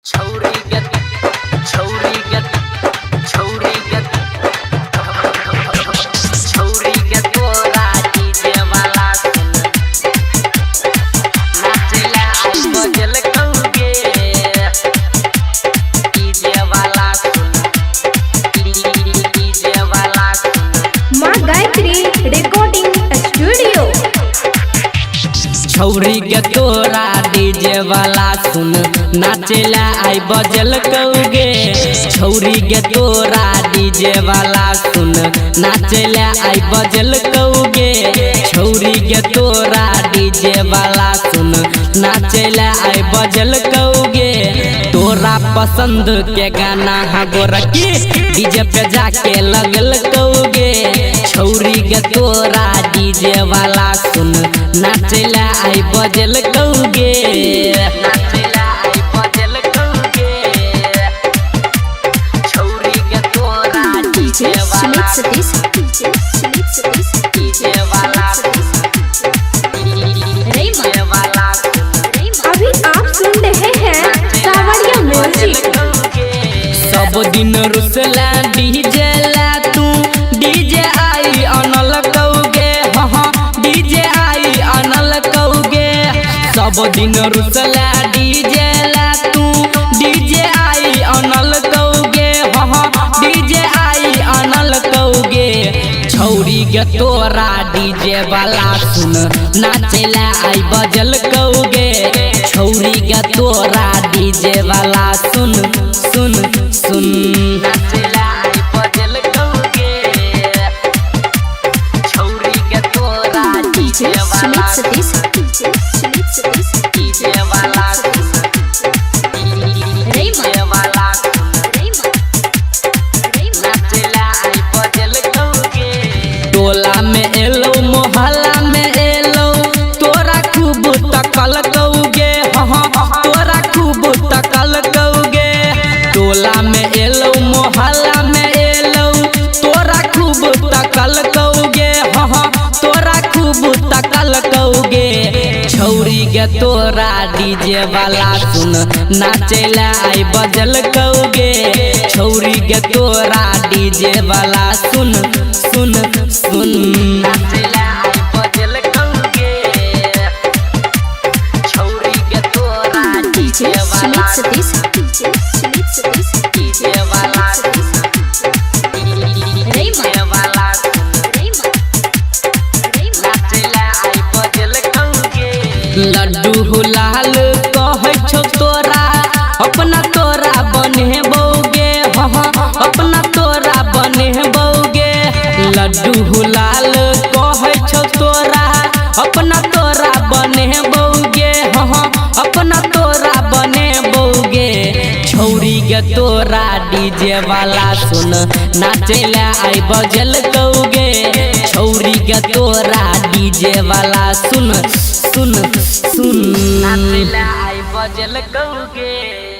छौरी के तोरा डीजे वाला सुन नाचला आई बजल कौगे डीजे वाला सुन डीजे वाला सुन। माँ गायत्री रिकॉर्डिंग स्टूडियो। छौरी के तोरा डीजे वाला सुन नाचला आई बजल कौगे। छौरी के तोरा डीजे वाला सुन नाचला आई बजल कौगे। छौरी के तोरा डीजे वाला सुन नाचला आई बजल कौगे। तोरा पसंद के गाना हा गोरकी डीजे पे जाके लगल कौगे। छौरी के तोरा डीजे वाला सुन नाचला आई बजल कौगे। नाचला आई बजल कौगे। छौरी के तोरा डीजे डीजे सुमित वाला सतीश, डीजे सुमित सतीश, डीजे वाला रैमा डीजे वाला रैमा। अभी आप सुन रहे हैं सावरिया म्यूजिक। सब दिन रुसला डीजे ला तू डीजे आई अनल कौगे। हाँ डीजे आई अनल कौगे। सब दिन रुसला डीजे ला तू डीजे आई अनल कौगे। हाँ डीजे आई अनल कौगे। छौरी के तोरा डीजे वाला सुन नाचला आई बजल कौगे। छौरी के तोरा डीजे वाला सुन सुन सुन नाचला आई बजल कौगे। छौरी के तोरा DJ Sumit Satish, DJ Sumit Satish, DJ वाला रैमा डीजे वाला रैमा रैमा। नाचला आई बजल कौगे। टोला में एलो मोहल्ला में एलो तोरा खूब तकल कौगे। हाँ तोरा खूब तकल कौगे। टोला में एलो मोहल्ला में एलो तोरा खूब तकल कौगे। हाँ तोरा खूब तकल कौगे। छौरी के तोरा डीजे वाला सुन नाचला आई बजल कौगे। छौरी के तोरा डीजे वाला सुन सुन सुन नाचला आई बजल कौगे। छौरी के तोरा DJ Sumit Satish, DJ Sumit Satish, DJ वाला रैमा डीजे वाला रैमा रैमा। नाचला आई बजल कौगे। लड्डू हुलाल कहै छौ तोरा अपना तोरा बने बौगे। हाँ अपना तोरा बने बौगे। लड्डू हुलाल कहै छौ तोरा अपना तोरा बने बौगे। हाँ अपना तोरा बने बौगे। छौरी के तोरा डीजे वाला सुन नाचला आई बजल कौगे। छौरी के तोरा डीजे वाला सुन सुन सुन नाचला आई बजल कौगे।